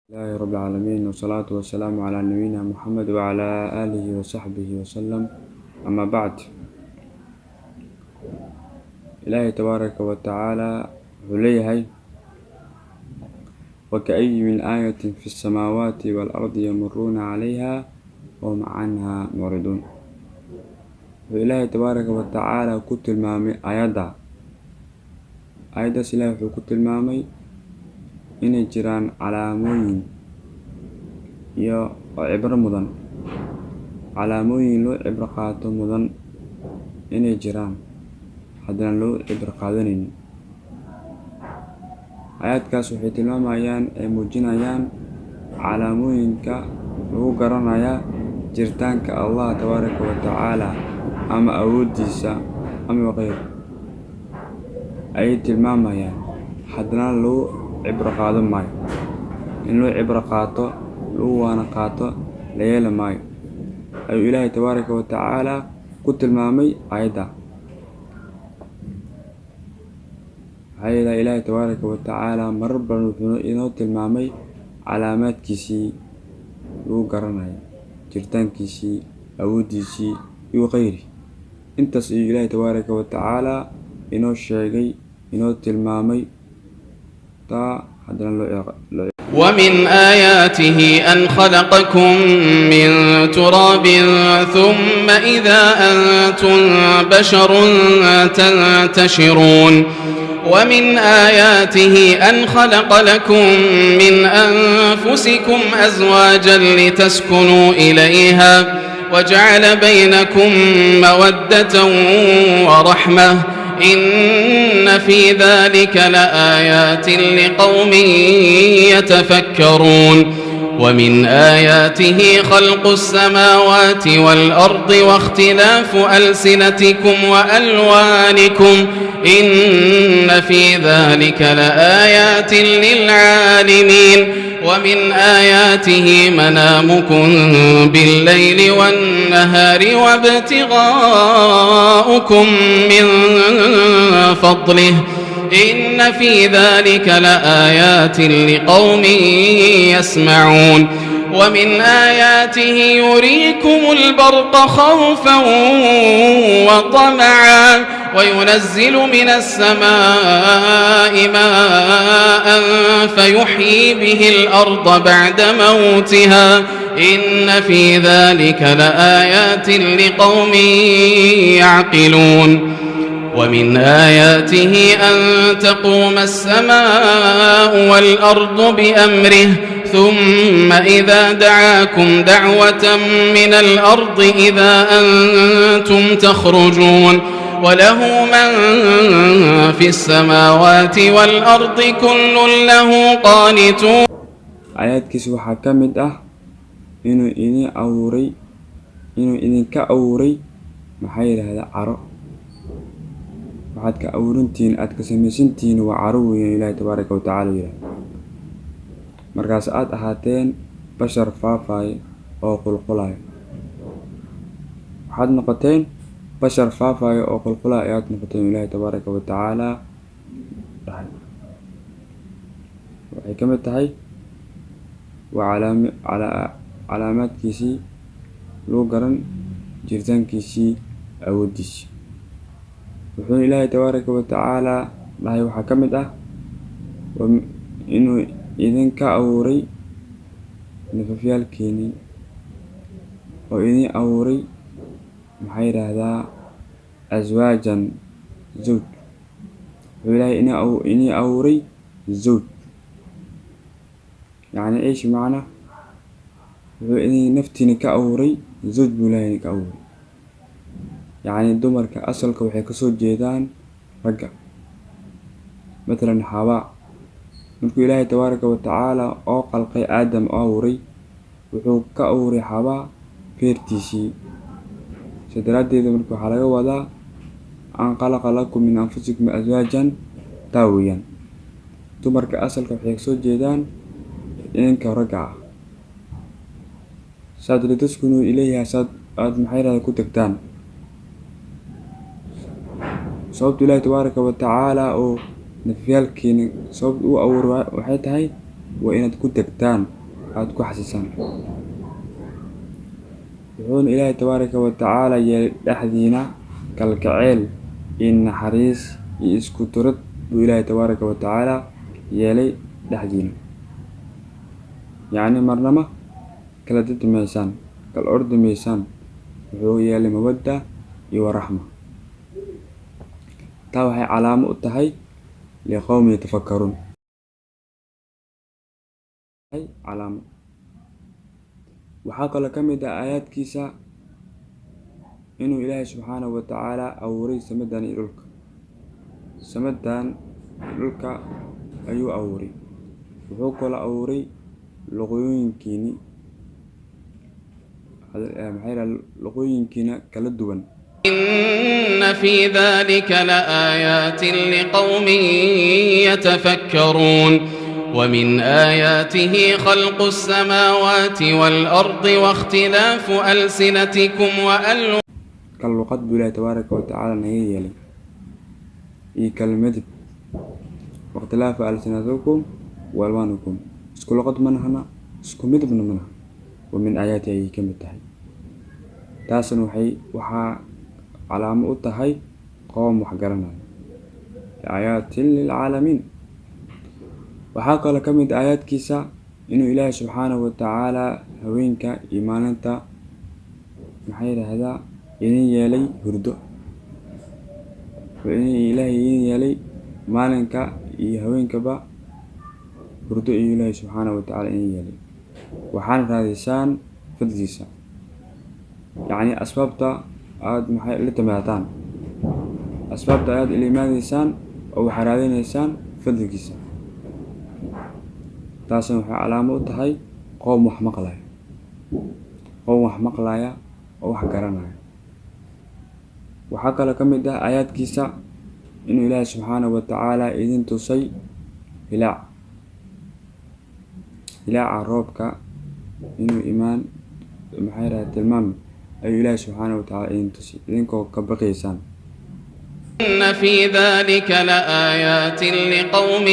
لله رب العالمين، والصلاة والسلام على نبينا محمد وعلى آله وصحبه وسلم، أما بعد. Ilaahay tabaaraka wa tacaala wuxuu leeyahay: وكأي من آية في السماوات والأرض يمرون عليها وهم عنها معرضون. Wuxuu Ilaahay tabaaraka wa tacaala ku tilmaamay aayadda, aayaddaas Ilaahay wuxuu ku tilmaamay inay jiraan calaamooyin iyo oo cibro mudan, calaamooyin loo cibro qaato mudan inay jiraan, haddana loo cibro qaadanaynin. Aayaadkaas waxay tilmaamayaan ay muujinayaan calaamooyinka lagu garanaya jiritaanka Allah tabaaraka wa tacaala ama awooddiisa ama qeyr ayay tilmaamayaan, haddana loo cibro qaadan maayo. In loo cibro qaato, lagu waana qaato la yeeli maayo, ayuu Ilaahay tabaaraka wa tacaala ku tilmaamay aayadda. Maxaa yeelay, Ilaahay tabaaraka wa tacaala marar badan wuxuu inoo tilmaamay calaamaadkiisii lagu garanayo jiritaankiisii, awooddiisii iyo kheyri. Intaas ayuu Ilaahay tabaaraka wa tacaala inoo sheegay, inoo tilmaamay, taa haddana loo ومن آياته أن خلقكم من تراب ثم إذا أنتم بشر تنتشرون. ومن آياته أن خلق لكم من أنفسكم أزواجا لتسكنوا إليها وجعل بينكم مودة ورحمة، إن في ذلك لآيات لقوم يتفكرون. ومن آياته خلق السماوات والأرض واختلاف ألسنتكم وألوانكم، إن في ذلك لآيات للعالمين. ومن آياته منامكم بالليل والنهار وابتغاؤكم من فضله، إن في ذلك لآيات لقوم يسمعون. ومن آياته يريكم البرق خوفا وطمعا وينزل من السماء ماء فيحيي به الأرض بعد موتها، إن في ذلك لآيات لقوم يعقلون. ومن آياته أن تقوم السماء والأرض بأمره، ثم إذا دعاكم دعوة من الأرض إذا أنتم تخرجون. وله من في السماوات والأرض كل له قانتون. Aayaadkiisa waxaa ka mid ah inuu idin abuuray, inuu idinka abuuray, maxaa yidhaahdaa, caro. Waxaad ka abuurantihiin, aad ka samaysantihiin waa caro weeyaan, Ilaahay tabaaraka wa tacaala yidhahda. Markaas aad ahaateen bashar faafaya oo qulqulaya, waxaad noqoteen bashar faafaya oo qulqulaya ayaad noqoteen, Ilaahay tabaaraka wa tacaala dhahay. Waxay ka mid tahay waa calaamaadkiisii lagu garan jiritaankiisii, awooddiisii. Wuxuuna Ilaahay tabaaraka wa tacaala dhahay waxaa ka mid ah inuu idinka abuuray nafafyaalkiinii oo idin abuuray, maxaa yidhaahdaa, aswaajan, zawj. Wuxuu Ilaahay inii abuuray zawj, yacni ايش macna, wuxuu idin naftiina ka abuuray zawj buu Ilaahay idinka abuuray. Yacni dumarka asalka waxay kasoo jeedaan ragga. Matalan Xawaa, markuu Ilaahay tabaaraka wa tacaala oo khalqay Aadam oo abuuray, wuxuu ka abuuray Xawaa feertiisii. Sa daraaddeed marka waxaa laga wadaa أن خلق لكم من أنفسكم أزواجا, taa weeyaan. Dumarka asalka waxay kasoo jeedaan idinka ragga ah. Saad لتسكنوا إليها, saad aad, maxay yidhahdaa, ku tagtaan. Sababta Ilaahay tabaaraka wa tacaala oo nafyaalkiina sababta u abuuray waxay tahay Waa inaad ku degtaan, aad ku xasisaan. Wuxuuna Ilaahay tabaaraka wa tacaala yeelay dhexdiina kalgacayl iyo naxariis iyo isku turid buu Ilaahay tabaaraka wa tacaala yeelay dhexdiina. Yacni marnaba kala didi maysaan, kala ordi maysaan. Wuxuu yeelay mawadda iyo waraxma. Taa waxay calaamo u tahay liqowmin yatafakkaruun. Calaamo. Waxaa kaloo ka mid ah aayaadkiisa inuu Ilaahay subxaanahu wa tacaala abuuray samadan iyo dhulka. Samadan iyo dhulka ayuu abuuray. Wuxuu kaloo abuuray luqooyinkiini, maxaa luqooyinkiina kala duwan. إن في ذلك لآيات لقوم يتفكرون. ومن آياته خلق السماوات والأرض واختلاف ألسنتكم وألوانكم. Kala luqad buu Ilaahay tabaaraka wa tacaala naga yeelay iyo kala midab. Wakhtilaafu alsinatikum wa alwaanikum. Isku luqad ma nahana, isku midabna ma naha. Wa min aayaati ayay ka mid tahay. Taasna waxaa calaamo u tahay qoom wax garanaya. Aayaatin lilcaalamiin. Waxaa kaloo ka mid ah aayaadkiisa inuu Ilaahay subxaanahu wa tacaala haweenka iyo maalinta, maxay yidhaahdaa, idin yeelay hurdo. Wuxuu Ilaahay idin yeelay maalinka iyo haweenkaba hurdo iyo Ilaahay subxaanahu wa tacaala idin yeelay. Waxaana raadisaan fadligiisa. Yacni asbaabta aad maxay la timaadaan, asbaabta ayaad ila imaanaysaan oo waxaa raadinaysaan fadligiisa. Taasna waxay calaamo u tahay qoom wax maqlaya, qoom wax maqlaya oo wax garanaya. Waxaa kaloo ka mid ah aayaadkiisa inuu Ilaahay subxaanahu wa tacaala idin tusay hilaac, hilaaca roobka inuu imaan, maxay yidhahdaa, tilmaam ayuu Ilaahay subxaanahu wa tacaala idin tusay idinkoo ka baqaysaan. إن في ذلك لآيات لقوم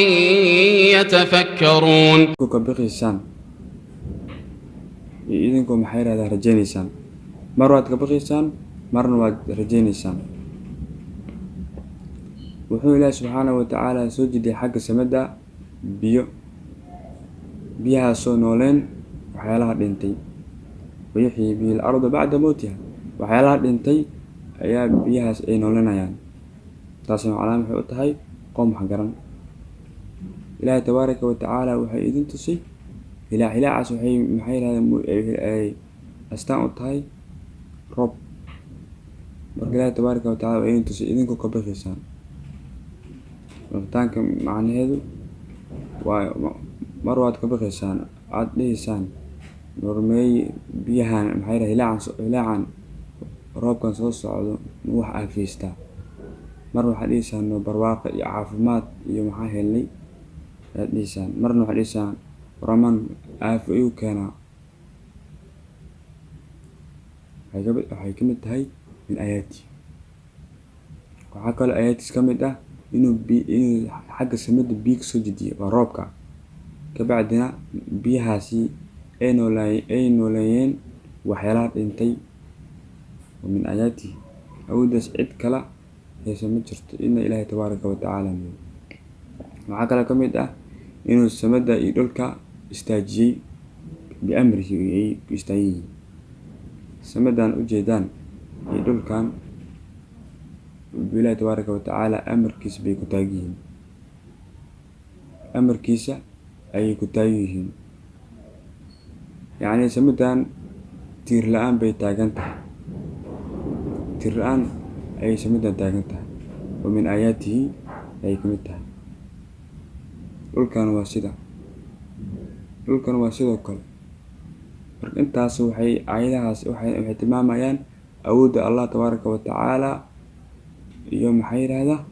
يتفكرون. Idinkoo ka baqaysaan iyo idinkoo, maxay yidhahdaa, rajaynaysaan. Mar waad ka baqaysaan, marna waad rajaynaysaan. Wuxuu Ilaahay subxaanahu wa tacaala soo jediyay xagga samada biyo, biyahaasoo nooleen waxyaalaha dhintay. Wayuxyii bihi al-arda bacda mowtiha. Waxyaalaha dhintay ayaa biyahaas ay noolenayaan. Taasna calaamo waxay u tahay qoom wax garan. Ilaahay tabaaraka wa tacaala waxay idin tusay hilaac. Hilaacaas waxay, maxay yidhahdeen, ay astaan u tahay roob. Marka Ilaahay tabaaraka wa tacaala waa idin tusay idinkoo ka baqaysaan. Baqitaanka macnaheedu waa mar waad ka baqaysaan, aad dhihiysaan normeey biyahan, maxay yidhahdeen, hilaacan, hilaacan roobkan soo socdo ma wax aafiystaa. Mar waxaad dhihiysaan no barwaaqo iyo caafimaad iyo maxaa helnay ayaad dhihiysaan. Marna waxaad dhihiysaan raman aafo ayuu keenaa. Waxay ka mid tahay min aayaati. Waxaa kaloo aayaadkiis ka mid ah inuu inuu xagga samada biyo kasoo dejiyo, waa roobka. Kabacdina biyahaasi ay nooleeyeen waxyaalaha dhintay. Wa min aayaatihi. Awooddaas cid kala haysa ma jirto ina Ilaahay tabaaraka wa tacaala mooye. Waxaa kaloo ka mid ah inuu samada iyo dhulka istaajiyey biamrihi, ay ku istaagan yihiin. Samadan ujeedaan iyo dhulkan Ilaahay tabaaraka wa tacaala amarkiisa bay ku taagan yihiin. Amarkiisa ayay ku taagan yihiin. Yacni samadan tiir la'aan bay taagan tahay. Tiir la'aan ayay samadan taagan tahay. Wa min aayaatihi ayay ka mid tahay. Dhulkan waa sida. Dhulkan waa sidoo kale. Marka intaas waxay aayadahaas waxay tilmaamayaan awoodda Allah tabaaraka wa tacaala iyo, maxay yidhahdaa